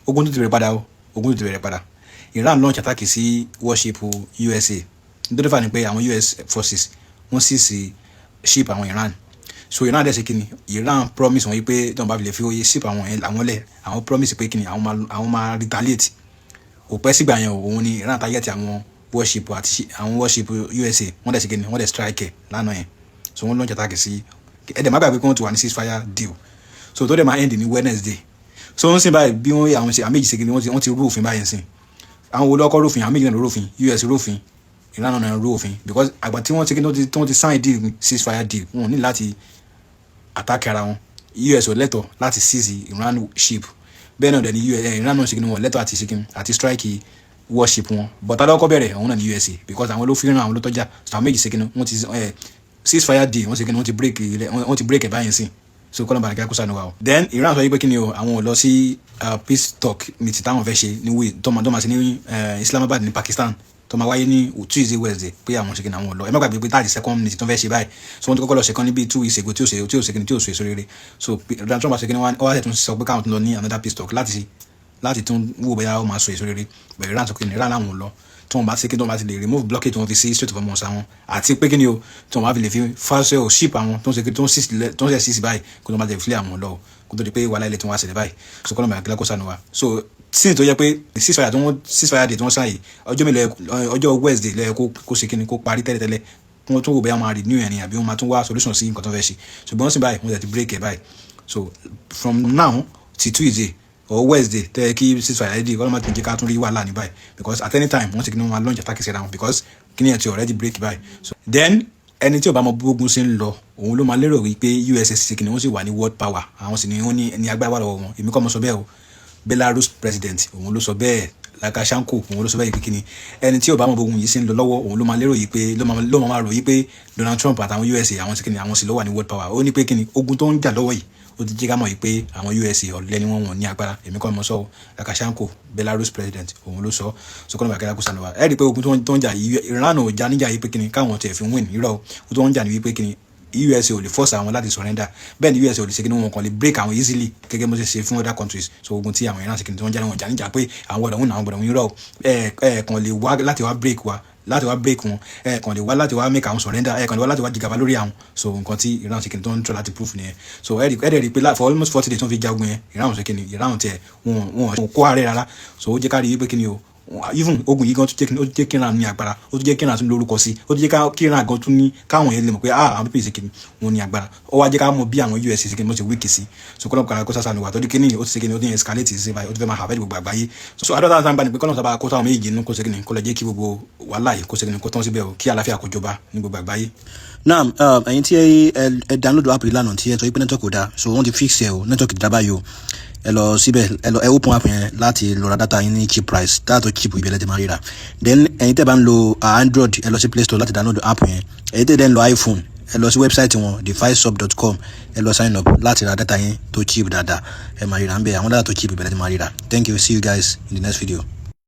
Ogun tó ti bẹ̀rẹ̀ padà o, ogun tó ti bẹ̀rẹ̀ padà. Iran launch attack sí warship USA. Nítorí fà ní pé àwọn US forces, wọ́n seize ship àwọn Iran. So Iran dẹ̀ ṣe kí ni? Iran promise wọn yìí pé tí wọ́n bá fi lè fi oye ship àwọn yẹn àwọn lẹ̀, àwọn promise pé kí ni, àwọn máa retaliate. Kò pẹ́ sígbà yẹn o, òun ni Iran target àwọn warship àti àwọn warship USA. Wọ́n dẹ̀ ṣe kí ni? Wọ́n dẹ̀ strike ẹ̀ lánàá yẹn. So wọ́n launch attack sí. Ẹ dẹ̀ má gbàgbé pé wọ́n ti wà ní ceasefire deal, so tó dẹ̀ máa end ní Wednesday. So ń sìn báyìí, bí wọ́n àwọn ṣe àméjì ṣe kí ni, wọ́n ti rú òfin báyìí sìn. Àwọn olókọ́ rúfin? Àwọn méjì náà ló rúfin. US rúfin, Iran náà rú òfin, because àgbà tí wọ́n ti kí ni, tí wọ́n ti sign deal, ceasefire deal, wọn ò ní láti attack ara wọn. US ò lẹ́tọ̀ láti seize Iran ship. Bẹ́ẹ̀ náà dẹ̀ ni US, Iran náà ṣe kí ni, wọn lẹ́tọ̀ àti ṣe kí ni, àti strike warship wọn. But alọ́kọ́ bẹ̀rẹ̀, òun náà ní USA, because àwọn ló fi ràn, àwọn ló tọ́jà. So àwọn méjì ṣe kí ni, wọ́n ti ceasefire deal, wọ́n ṣe kí ni, wọ́n ti break ilẹ̀, wọ́n ti break ẹ̀ báyìí sìn. So kọ́nà bàrẹ̀ kí á sànù wa o. Then Iran sọ pé kí ni o, àwọn ò lọ sí peace talk meeting táwọn fẹ́ ṣe ní wí tó máa ṣe ní Islamabad ní Pakistan, tó máa wáyé ní Tuesday, Wednesday, pé àwọn ṣe kí ni, àwọn ò lọ. Ẹ má gbàgbé pé táàdì second meeting tó fẹ́ ṣe báyìí. So wọ́n ti kọ́kọ́ lọ ṣe kan níbi 2 weeks ago tí ò ṣe kí ni, tí ò so èso rere. So Donald Trump ṣe kí ni, wọ́n wá tún sọ pé káwọn tún lọ ní another peace talk láti tún wò bóyá ó máa so èso rere. Bẹ̀rẹ̀ Iran sọ pé Iran làwọn ò lọ tí wọ́n bá ṣe kí tí wọ́n bá ti lè remove blockade tí wọ́n fi sí Strait of Hormuz àwọn, àti pé kí ni o, tí wọ́n bá fi lè fi fásẹ̀ ship àwọn tó ń ṣe tó ń seize, tó ń ṣe seize báyìí, kó tó bá ti fi àwọn lọ, kó tó di pé wàhálà ilẹ̀ tí wọ́n wá ṣẹlẹ̀ báyìí. So kọ́nà bàgẹ́lá kó sànù wa. So since tó yẹ pé ceasefire tí wọ́n, ceasefire day tí wọ́n sáyè, ọjọ́ mélòó, ọjọ́ Wednesday lẹ́yẹ kó ṣe kí ni, kó parí tẹ́lẹ̀tẹ́lẹ̀, kí wọ́n tún wò bóyá wọ́n máa renew ẹ̀ ni àbí wọ́n máa tún wá solution sí nǹkan tó fẹ́ ṣe. Ṣùgbọ́n sì báyìí, wọ́n ti break ẹ̀ báyìí. So from now till Tuesday or Wednesday tẹ́ kí ceasefire di, kọ́lọ́ máa tún jẹ́ ká tún rí wàhálà ní báyìí, because at any time, wọ́n ti kí ni, wọ́n máa launch attack síra wọn, because kí ni ẹ̀ ti already break báyìí. So then, ẹni tí ò bá mọ bógun ṣe ń lọ, òun ló máa lérò wípé USA ṣe kí ni, wọ́n sì wà ní world power, àwọn sì ni wọ́n ní agbára wà lọ́wọ́ wọn. Èmi kọ́ mo sọ bẹ́ẹ̀ o. Belarus president, òun ló sọ bẹ́ẹ̀. Lukashenko, òun ló sọ bẹ́ẹ̀ pé kí ni, ẹni tí ò bá mọ bógun yìí ṣe ń lọ lọ́wọ́, òun ló máa lérò yìí pé ló máa rò yìí pé Donald Trump àtàwọn USA, àwọn sì kí ni, àwọn sì ló wà ní world power. Ó ní pé kí ni, ogun tó ń jà lọ́wọ́ yìí, ó ti jẹ́ ká mọ̀ yìí pé àwọn USA, ọ̀lẹ ni wọ́n, wọ́n ní agbára. Èmi kọ́ mo sọ o. Lukashenko, Belarus president, òun ló sọ. So kọ́nà bàkẹ́rẹ́ kó sànù wa. Ẹ rí i pé ogun tó ń jà yìí, Iran ò já níjà yìí pé kí ni, káwọn tiẹ̀ fi win. Irọ́, ogun tó ń jà ní wípé kí ni, USA ò lè force àwọn láti surrender. Bẹ́ẹ̀ ni USA ò lè ṣe kí ni, wọn kàn lè break àwọn easily gẹ́gẹ́ bó ṣe ṣe fún other countries. So ogun tí àwọn Iran ṣe kí ni, tí wọ́n jà ní, wọn jà níjà pé àwọn gbọ́dọ̀ win, àwọn gbọ́dọ̀ win. Irọ́, ẹ ẹ kàn lè wá láti wá break wa, láti wá break wọn. Ẹ kàn lè wá láti wá make àwọn surrender. Ẹ kàn lè wá láti wá jìgàba lórí àwọn. So nǹkan tí Iran ṣe kí ni, tó ń try láti proof nìyẹn. So ẹ dẹ̀ rí pé for almost 40 days tó ń fi jagun yẹn, Iran ṣe kí ni, Iran tiẹ̀ wọn kó ààrẹ rárá. So ó jẹ́ ká rí i pé kí ni o, even ogun yìí gan tún jẹ́ kí ó jẹ́ kí Iran ní agbára, ó tún jẹ́ kí Iran tún lórúkọ sí, ó tún jẹ́ kí Iran gan tún ní káwọn yẹn lè mọ̀ pé, ah, àwọn pípé ṣe kí ni, wọn ní agbára. Ó wá jẹ́ ká mọ̀ bí àwọn US ṣe kí ni, wọ́n ṣe weak sí. So kọ́lọ́ kọ́lá kó sàṣà wà torí kí ni, ó ti ṣe kí ni, ó ti escalate sí báyìí, ó ti fẹ́ máa affect gbogbo àgbáyé. So àdúrà táwọn sábà ní pé kọ́lọ́ sábà kó táwọn méjì nínú, kó ṣe kí ni, kó lọ jẹ́ kí gbogbo wàhálà yìí kó ṣe kí ni, kó tán síbẹ̀ o, kí àlàáfíà kó jọba ní gbogbo àgbáyé. Naam, ẹ̀yin tí ẹ download app yìí lánàá, tí ẹ sọ pé network ò dáa, so wọ́n ti fix ẹ o. Network ti dá báyìí o. Ẹ lọ síbẹ̀, ẹ lọ, ẹ open app yẹn láti lọ ra data yín ní cheap price. Data tó cheap, ibẹ̀ lẹ ti máa ríra. Then ẹ̀yin tẹ́ bá ń lo Android, ẹ lọ sí Play Store láti download app yẹn. Ẹ̀yin tẹ́ dẹ̀ ń lo iPhone, ẹ lọ sí website wọn, defisub.com. Ẹ lọ sign up láti ra data yín tó cheap dáadáa. Ẹ máa ríra ń bẹ̀. Àwọn data tó cheap, ibẹ̀ lẹ ti máa ríra. Thank you. See you guys in the next video.